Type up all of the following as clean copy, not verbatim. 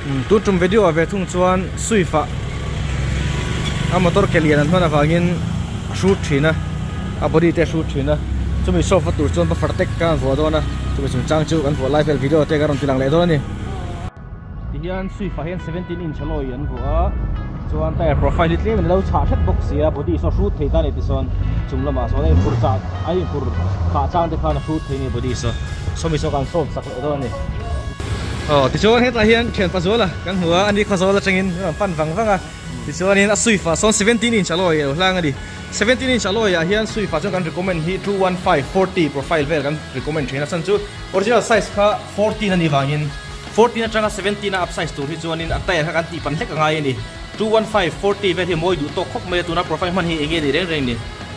Tun tum video ah ve thung chuan Swift ah a motor ke lian an hman avangin a hrut thin a, a body te a hrut thin a, chumi solve na tur chuan buffer tek kha an vuah dawn a, chumi chungchang chu kan vuah lai vel video te kan rawn ti lang leh dawn a ni. Tihian Swift ah hian 17 inch alloy an vuah a, chuan tyre profile hi tlem in a lo chhah hret bawk si a, body saw hrut thei ta a ni tichuan chung lamah sawn a inphur chah a inphur khah chang te khan a hrut thei a ni body saw sawmi saw kan solve sak leh dawn a ni. Aw tichuan hetlai hian thian Pazuala kan hmu a, ani Khawzawl atangin a rawn pan vang vang a, tichuanin a Swift ah sawn 17 inch alloy a lo hlang a ni. 17 inch alloy ah hian Swift ah chuan kan recommend hi 215 40 profile vel kan recommend thin a chhan chu original size kha 14 a nih vangin 14 atanga 17 a up size tur hi chuanin a tyre kha kan tih pan hlek a ngai a ni. 215 40 vel hi mawi duh tawk khawp mai a, tuna profile hman hi eng nge ni reng reng ni.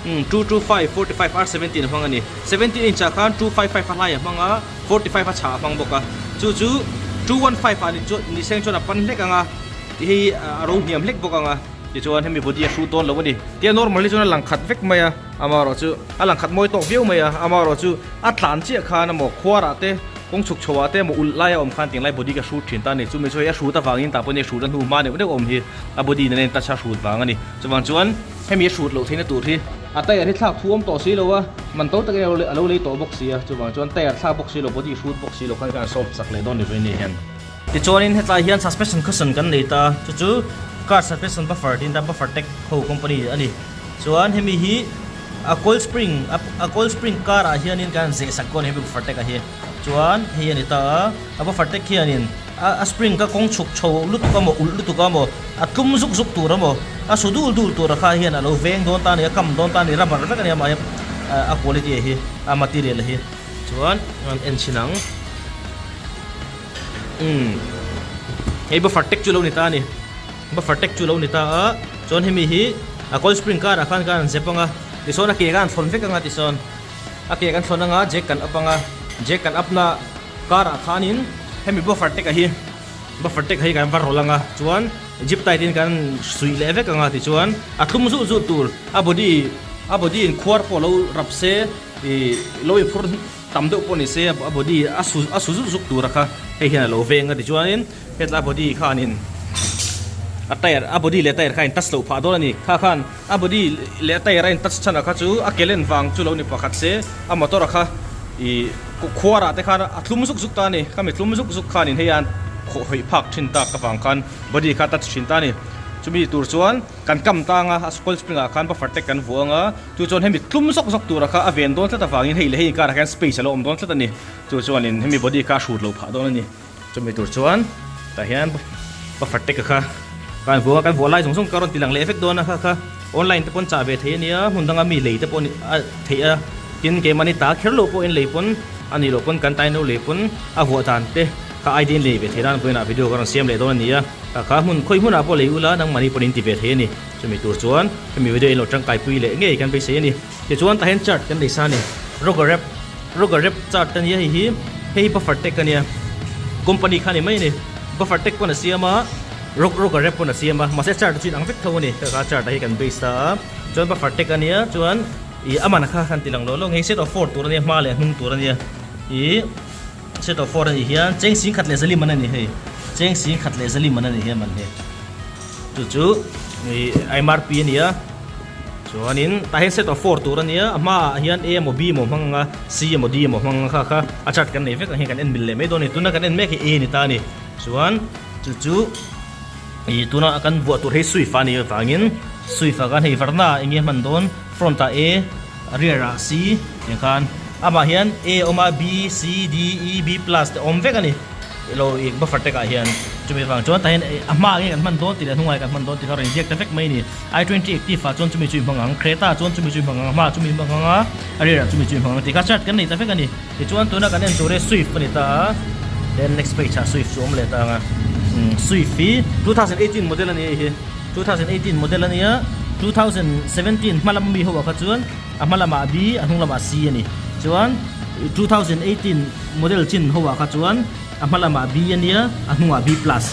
Umm 225 45 R 17 a hmang a ni. 17 inch ah khan 255 a hlai a hmang a, 45 a chhah a hmang bawk a. Chu chu 215 ah ni chuan ni seng chuan a pan hlek ang a, tih hi a ro hniam hlek bawk ang a. Tichuan hemi body a hrut dawn lo a ni. Tia normal hi chuan a lang khat vek mai a, amaherawhchu a lang khat mawi tawk viau mai a, amaherawhchu a tlan chiah khan emaw khuarah te, kawng chhuk chho ah te emaw ulh laia awm khan tinglai body ka hrut thin ta a ni. Chumi chu hei a hrut avangin tah pawhin hei hrut a hnu hma deuh deuh awm hi a body nen a in touch a hrut vang a ni. Chuvang chuan hemi a hrut loh theihna tur hi a tyre hi thlak thu awm tawh si lo a, man to takin a lo lei tawh bawk si a, chuvang chuan tyre thlak bawk si lo, body hrut bawk si lo khan khan a solve chak leh dawn ni vei ni hian. Tichuanin hetlai hian suspension cushion kan nei ta, chu chu car suspension buffer tiin ta buffer tech ho company a ni. Chuan hemi hi a coil spring a coil spring car ah hianin kan han zeh sak dawn a ni hemi buffer tech ah hi. Chuan hei a ni ta a, a buffer tech hianin a a spring kha kawng chhuk chho lutuk amaw ulh lutuk amaw a tlum zuk zuk tur amaw a su dul dul tur kha hian a lo veng dawn ta a ni, a kam dawn ta a ni, rubber vek a ni amah hi a quality a hi a material a hi. Chuan an en chhin ang. Umm hei buffer tech chu lo ni ta a ni buffer tech chu lo ni ta a chuan hemi hi a coil spring kar ah khan khan an zep anga tisawn a ke khan an thlawn vek anga tisawn a ke kan thlawn anga jack kan up anga jack kan up na kar ah khanin hemi buffer tech a hi buffer tech hi kan va rawlh anga chuan zip tight in kan suih leh vek anga tichuan a thlum zuh zuh tur a body a body in khuar pawh lo rap se ih lo inphur Tam deuh pawh ni se a body a su a su zuk zuk tur a kha hei hian a lo veng a tichuanin hetlai body khanin a tyre a body leh tyre kha a in touch loh phah dawn a ni kha khan a body leh a tyre a in touch chhan ah kha chu a ke len vang chu lo ni pakhat se a motor ah kha ih khuar ah te khan a tlum zuk zuk ta a ni khami tlum zuk zuk khanin hei a khawh hawi phak thin tak avang khan body kha a touch thin ta a ni chumi tur chuan kan kam tang a a coil spring ah khan buffer te kan vuah ang a. Chu chuan hemi tlum zawk zawk tura kha a ven dawn tlat avangin hei leh hei inkarah hian space a lo awm dawn tlat a ni. Chu chuanin hemi body kha a hrut lo phah dawn a ni. Chumi tur chuan tah hian buffer tag kha kan vuah a, kan vuah lai zawng zawng ka rawn ti lang leh vek dawn a kha kha online te pawn chah ve thei a nia, hmun danga mi lei te pawh a theih a, tin keimahni ta kher lo pawhin lei pawn a nih loh pawn kan taino lei pawn a vuah dan te kha idea in lei ve thei nan vawiinah video ka rawn siam leh dawn a ni a, kha kha hmun khawi hmunah pawh lei ula nangmahni pawn in ti ve thei a ni. Chumi tur chuan hemi video in lo tangkai pui leh ngei kan beisei a ni. Tichuan tah hian chart kan nei sa a ni. Roger rep Roger rep chart a nia hei hi hei hi buffer tech a nia company kha a ni mai a ni. Buffer tech pawn a siam a Rog Roger rep pawn a siam a mahse chart chu inang vek tho a ni. Kha kha chart ah hi kan base ta a chuan buffer tech a nia chuan ih a man kha kan ti lang lo lo hei set of four tur a nia hma leh hnung tur a nia ih set of four a nih hian cheng sing khat leh zali man a ni hei cheng sing khat leh zali man a ni hian man hi. Chu chu MRP a ni a, chuanin tah hian set of four tur a nia, a hmaah hian A emaw B emaw hmang anga C emaw D emaw hmang anga kha kha a chart kan nei vek ang hian kan en mil leh mai dawn a ni, tuna kan en mek hi A ni ta a ni, chuan chu chu ih tuna kan buah tur hi Swift a nih avangin Swift ah khan hei varna ah enge hman dawn front ah A rear ah C tiang khan amah hian A awm a B C D E B plus te awm vek a ni. Ilo i buffer tag ah hian chumi vang chuan tah hian a hma nge kan hman dawn tih leh a hnungah kan hman dawn tih kha rawn inziak ta vek mai a ni. I twenty active ah chuan chumi chu i hmang ang, Creta ah chuan chumi chu i hmang ang, a hmaah chumi i hmang ang a, a rear ah chumi chu i hmang ang tih kha chart kan nei ta vek a ni. Tichuan tuna kan en tur hi Swift a ni ta a, then next page ah Swift chu a awm leh ta ang a. Swift hi 2018 model a ni hei hi, 2018 model a nia, 2017 hma lam mi ho ah kha chuan a hma lamah B a hnung lamah C a ni. Chuan 2018 model chin ho ah kha chuan a hma lamah B a nia, a hnungah B plus.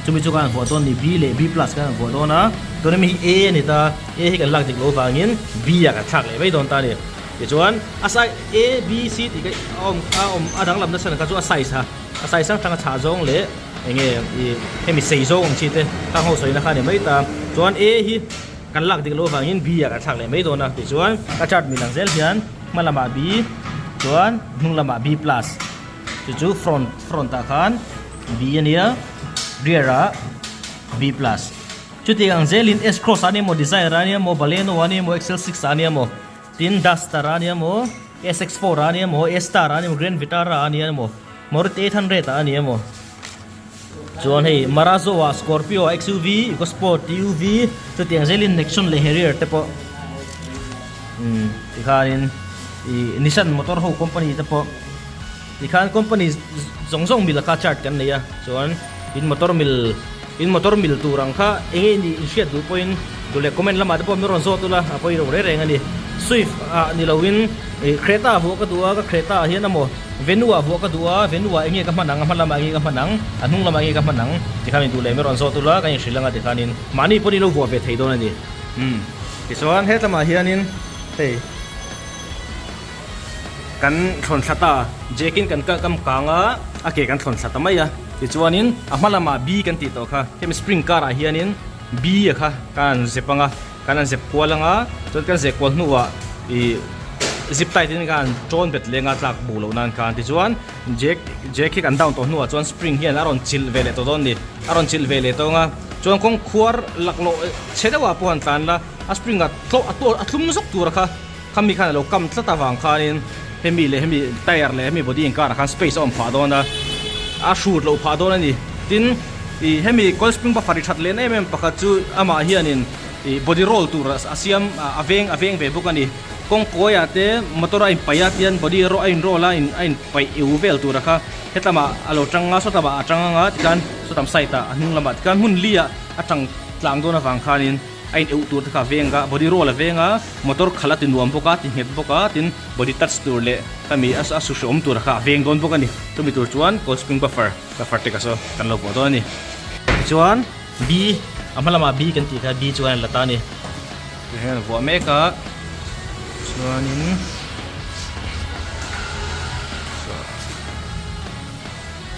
Chumi chu kan vuah dawn a ni, B leh B plus kan han vuah dawn a. Tuna mi hi A a ni ta, A hi kan lak dik loh vangin B ah kan thlak leh mai dawn ta a ni. Tichuan a size A, B, C tih kha a awm a awm a danglam nasa kha chu a size a, a size hrang hrang a chhah zawng leh. Enge i hemi sei zawng ang chi te khang ho sawina kha a ni mai ta. Chuan A hi kan lak dik loh avangin B ah kan thlak leh mai dawn a. Tichuan a chart mil ang zel hian hma lamah B chuan hnung lamah B plus chu chu front front ah khan B a nia rear ah B plus. Chuti ang zelin S cross ah a ni emaw Dzire ah a ni emaw Baleno ah a ni emaw Excel 6 ah a ni emaw tin Duster ah a ni emaw SX4 ah a ni emaw A star ah a ni emaw Grand Vitara ah a ni emaw Maruti 800 ah a ni emaw chuan hei Marazzo ah Scorpio ah XUV EcoSport TUV chutiang zelin Nexon leh Harrier te pawh umm tikhanin ih Nissan motor ho company te pawh tikhan company zawng zawng mil kha chart kan nei a chuan in motor mil in motor mil tur ang kha eng nge nih inhriat duh pawhin duh leh comment lamah te pawh min rawn zawt ula a pawi lo reng reng a ni Swift ah ni loin ih Creta vuah ka duh a ka Creta ah hian emaw Venue ah vuah ka duh a Venue ah eng nge ka hman ang a hma lamah eng nge ka hman ang a hnung lamah eng nge ka hman ang tikhan in duh leh min rawn zawt ula kan inhrilh anga tikhanin mahni pawhin ilo vuah ve thei dawn a ni umm tichuan hetlamah hianin hei. Kan thlawn thla ta, Jack in kan kam kang a, a ke kan thlawn thla ta mai a. Tichuanin a hma lamah B kan tih tawh kha, hemi spring car ah hianin B a kha kan han zep ang a, kan han zep kual ang a, chuan kan zeh kual hnuah ih zip tight in kan han tawn bet leng a tlak bu loh nan khan. Tichuan Jack Jack hi kan down tawh hnuah chuan spring hian a rawn chilh ve leh tawh dawn a ni, a rawn chilh ve leh tawh ang a, chuan kawng khuar laklawh chhe deuhah pawh han tlan la, a spring ah a tlum zawk tur a kha. Khami khan a lo kam tlat avang khanin hemi leh hemi tyre leh hemi body inkarah khan space a awm phah dawn a, a hrut loh phah dawn a ni. Tin, ih hemi coil spring buffer i that len em em pakhat chu amah hianin ih body roll tur a siam a veng a veng ve bawk a ni. Kawng kawiah te motor a inpaih a tian body a in roll a a inpaih eu vel tur a kha hetlama a lo tang a sawtlamah a tang anga tikhan sawtlam side ah a hnung lamah tikhan hmun li ah a tang tlang dawn avang khanin a in euh tur te kha a veng a, body roll a veng a, motor khalh a ti nuam bawk a, ti nghet bawk a, tin body touch tur leh khami a a su hreawm tur kha a veng dawn bawk a ni. Chumi tur chuan cold spring buffer buffer te ka saw kan lo vuah dawn a ni. Tichuan B a hma lamah B kan tih kha B chuan a la ta a ni. Tihian a vuah mek a, chuanin.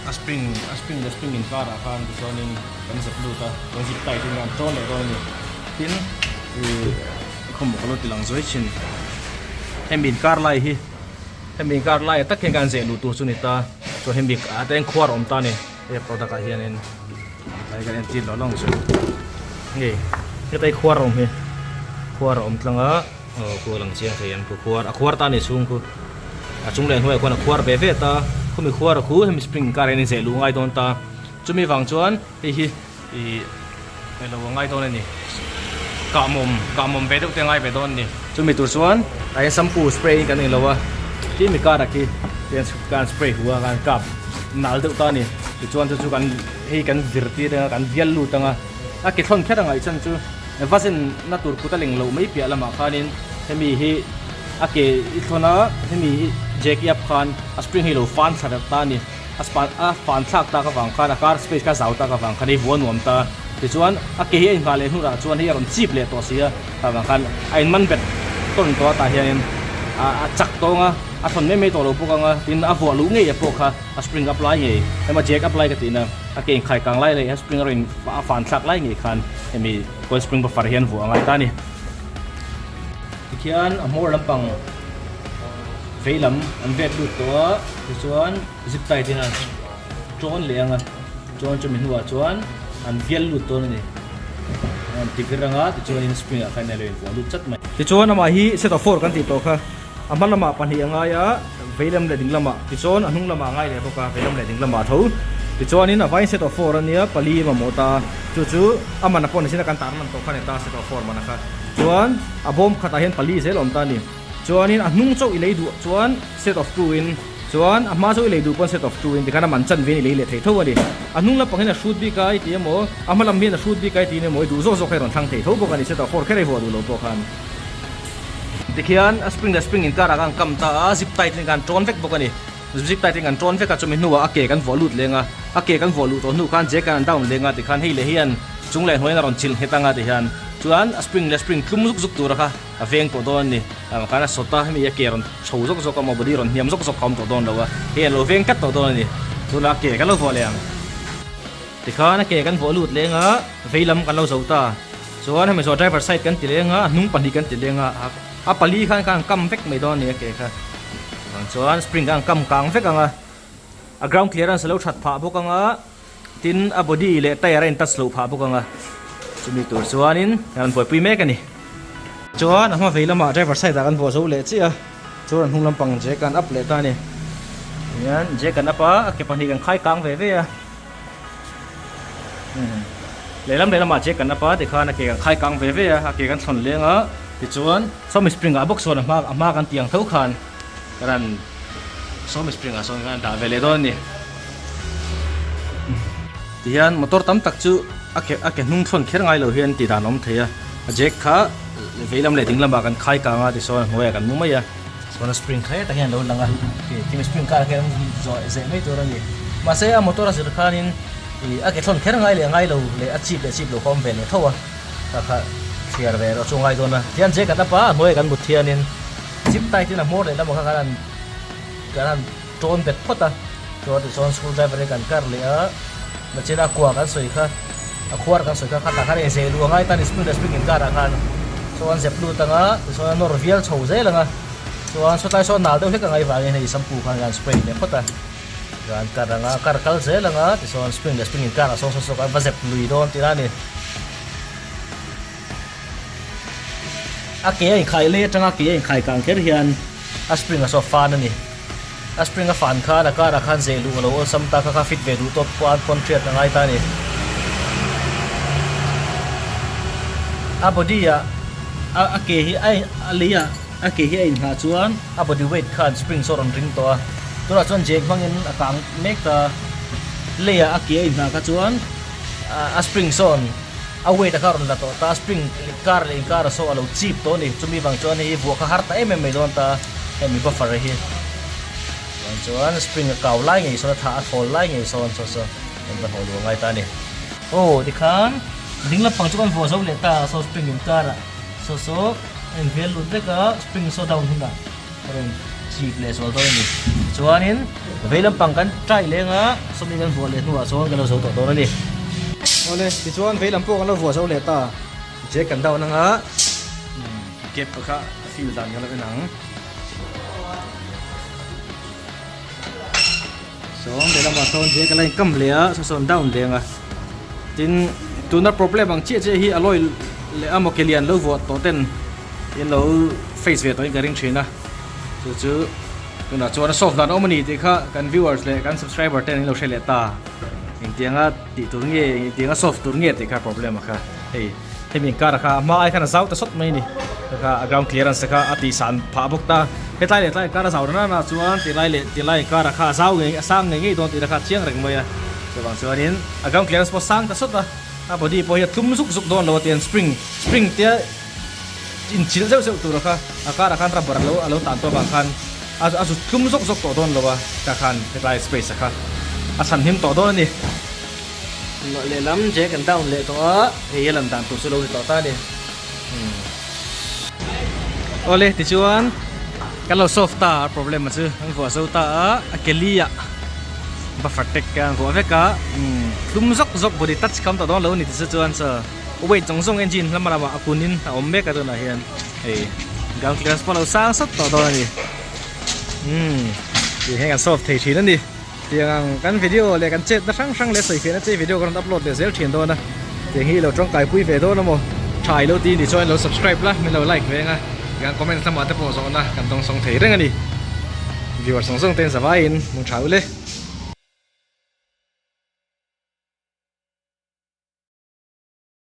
A spring a spring leh spring inkarah khan tichuanin kan zep lut a, kan zip tight in kan tawn leh dawn a ni. Tin ih khawmawk a lo ti lang zuai thin. Hemi inkar lai hi hemi inkar lai ah tak hian kan zeh luh tur chu ni ta. Chuan hemi ah te hian khuar a awm ta a ni. Hei product ah hianin tlai kan entir lo lang chu. Hei hetlai khuar a awm hi khuar a awm tlang a aw khu a lang chiang thei ang khu khuar a khuar ta a ni chhung khu. A chung leh hnuaiah khuan a khuar ve ve ta, khumi khuar a khu hemi spring inkar hian in zeh luh ngai dawn ta. Chumi vang chuan hei hi ih eng lo a ngai dawn a ni, kahmawm kahmawm ve deuh te a ngai ve dawn a ni. Chumi tur chuan ah hian shampoo spray in kan eng lo a, khi mi kar ah khi tihian kan spray hu a kan kap nal deuh ta a ni. Tichuan chu chu kan hei kan vir tir anga kan vial lut anga a ke thlawn kher a ngaih chan chu va zen na tur kut a leng loh mai piah lamah khanin hemi hi. A ke i thlawn a, hemi hi jack i up khan a spring hi lo fan thla reuh ta a ni. A span a fan thlak tak avang khan a car space kha zau tak avang khan hei vua nuam ta. Tichuan a ke hi a inghah leh hnurah chuan hei a rawn chip leh tawh si a, tah vang khan a inman bet tawn tawh a tah hianin a a chak tawng a, a thlawn mai mai tawh lo bawk ang a, tin a vuah luh ngei a pawh kha a spring up lai ngei emaw jack up lai ka tihna a ke inkhai kang lai leh a spring a rawn a fan thlak lai ngei khan hemi coil spring buffer hian vuah a ngai ta a ni. Tikhian a hmawr lampang vei lam an vet lut tawh a, tichuan zip tight in an tawn leh ang a, chuan chumi hnuah chuan an vial lut dawn a ni. An ti vir ang a, tichuan in spring ah khan a lo invuah lut chat mai. Tichuan amah hi set of four kan tih tawh kha, a hma lamah pahnih a ngai a, vei lam leh ding lamah, tichuan a hnung lamah a ngai leh bawk a, vei lam leh ding lamah tho. Tichuanin a vaiin set of four a nia, pali mamawh ta a, chu chu a man a pawh ni sin a kan tarlan tawh kha a ni ta set of four man a kha. Chuan a bawm khatah hian pali zel a awm ta a ni. Chuanin a hnung chauh i lei duh chuan set of two in, chuan a hma chauh i lei duh pawn set of two in tikhan a man chan vein i lei leh thei tho a ni. A hnung lampang hian a hrut bik a i ti emaw, a hma lam hian a hrut bik a i ti emaw i duh zawk zawk kha i rawn thlang thei tho bawk a ni, set of four kher i vuah duh lo pawh khan. Tikhian a spring leh spring inkarah khan kam ta a, zip tight in khan tawn vek bawk a ni. Zip tight in kan tawn vek a, chumi hnuah a ke kan vuah lut leng a, a ke kan vuah luh tawh hnu khan jack an down leng a tikhan hei leh hian chung leh hnuaiin a rawn chilh nghet ang a tihian chuan a spring leh spring tlum zuk zuk tura kha a veng tawh dawn a ni. Tah khan a sawt a, hemi a ke rawn chho zawk zawk a maw body rawn hniam zawk zawk a awm tawh dawn lo a, hei an lo veng tlat tawh dawn a ni. Tunah ke kan lo vuah leh ang. Tikhan a ke kan vuah lut leng a, vei lam kan lo zo ta. Chuan hemi zawh driver side kan ti leng a, a hnung pahnih kan ti leng a, a pali khan khan kam vek mai dawn a ni a ke kha. Chuvang chuan spring khan kam kang vek ang a, a ground clearance a lo that phah bawk ang a, tin a body leh tyre a in touch loh phah bawk ang a, chumi tur chuanin kan buaipui mek a ni. Chuan a hma vei lamah driver side ah kan vuah zo leh chiah a, chuan a hnung lampang jack an up leh ta a ni. Tihian jack an up a, a ke pahnih kan khai kang ve ve a. Lehlam lehlamah jack an up a tikhan a ke kan khai kang ve ve a, a ke kan thlawn leng a, tichuan sawmi spring ah bawk sawn a hma a hma kan tih ang tho khan kan han sawmi spring ah sawn kan han dah ve leh dawn a ni. Tihian motor tam tak chu a ke a ke hnung thlawn kher ngai lo hian tih dan a awm thei a, a jack kha veilam leh ding lamah kan khai kang a tichuan a hnuaiah kan mu mai a. Chuan a spring kha hetah hian a lo lang a, khi spring kar khian zawh zeh mai tur a ni. Mahse a motor a zir khanin ih a ke thlawn kher ngai leh ngai lo leh a chip leh chip lo kha awm ve leh tho a, kha kha thliar ve erawh chu ngai dawn a. Tihian jack an up a, a hnuaiah kan mut hianin zip tight in a hmawr leh lamah kha kan han kan han tawn bet phawt a, chuan tichuan screw driver in kan kar leh a, nachin a kua kan sawi kha a khuar kan sawi kha khatah khan inzeh luh a ngai ta a ni spring leh spring inkarah khan chuan zep lut ang a tichuan a nawr vial chho zel ang a chuan sawtlai sawn nal deuh hlek a ngai vangin hei shampoo khan kan spray leh phawt a kan kar ang a kar kal zel ang a tichuan spring leh spring inkarah sawn saw saw kan va zep lui dawn tih a ni. A ke a inkhai lei atanga ke a inkhai kang kher hian a spring a saw fan a ni. A spring a fan khan a karah khan zeh luh a lo awlsam ta kha kha fit ve duh tawp pawh a pawn hriat a ngai ta a ni. A body ah a a ke hi a a lei ah a ke hi a inghah chuan a body weight khan spring saw a rawn ring tawh a. Tunah chuan jack hmangin a kang mek ta. Lei ah a ke a inghah kha chuan a spring sawn a weight a kha rawn la tawh ta, spring kar leh inkar a saw a lo chip tawh a ni, chumi vang chuan hei hi vuah kha har ta em em mai dawn ta hemi buffer hi chuan chuan spring a kau lai ngei sawn a tha a thawl lai ngei sawn saw saw kan va hnawh luh a ngai ta a ni. Aw tikhan ding lampang chu kan vuah zo leh ta saw spring inkar ah saw saw a invel lut vek a spring saw down hunah a rawn chip leh zual dawn a ni. Chuanin vei lampang kan try leng a, sawmi kan vuah leh hnuah chuan kan lo zo tawh dawn a ni. Awle, tichuan vei lam pawh kan lo vuah zo leh ta. Jack kan down anga gap kha a fill dan kan lo en ang. Sawn vei lamah sawn jack a la inkam leh a, saw sawn down leng a. Tin, tuna problem ang chiah chiah hi alloy leh a maw ke lian lo vuah tawh ten in lo face ve tawhin ka ring thin a, chu chu tunah chuan a solve dan a awm a ni tih kha kan viewers leh kan subscriber ten an lo hre leh ta, engtianga tih tur nge engtianga solve tur nge tih kha problem a kha hei hemi inkar kha a hma ai khan a zau ta sawt mai a ni kha kha a ground clearance te kha a tih san phah bawk ta, hetlai leh tlai inkar a zau rana na chuan tilai leh tilai inkar kha a zau ngei a sang ngei ngei dawn tih kha a chiang reng mai a, chuvang chuanin a ground clearance pawh a sang ta sawt a, a body pawh hi a tlum zuk zuk dawn lo a tiang spring spring tia. Inchilh zeuh zeuh tur a kha a karah khan rubber alo alo tan tawh avang khan a a zut tlum zawk zawk tawh dawn lo a ka khan hetlai space a kha a chhan him tawh dawn a ni. Lehlam jack an down leh tawh a hei a lan dan tur chu lo ni tawh ta a ni. Awle tichuan kan lo solve ta a problem a chu an vuah zo ta a a ke li ah buffer tag te an vuah vek a tlum zawk zawk body touch kha awm tawh dawn lo a ni tichu chuan chaw. Weight zawng zawng engine lama lamah a kun in a awm mek a tunah hian hei ground clearance pawh a lo sang sawt tawh dawn a ni umm tih hian kan solve thei thin a ni tiang ang kan video leh kan chetna hrang hrang leh sawi fiahna che video kan rawn upload leh zel thin dawn a tiang hi i lo tawngkai pui ve dawn a maw tha i lo ti ni chuan i lo subscribe la min lo like ve ang a tiang comments lamah te pawh zawhna kan dawng sawng thei reng a ni viewers zawng zawng te in zavaiin hmung tha u le.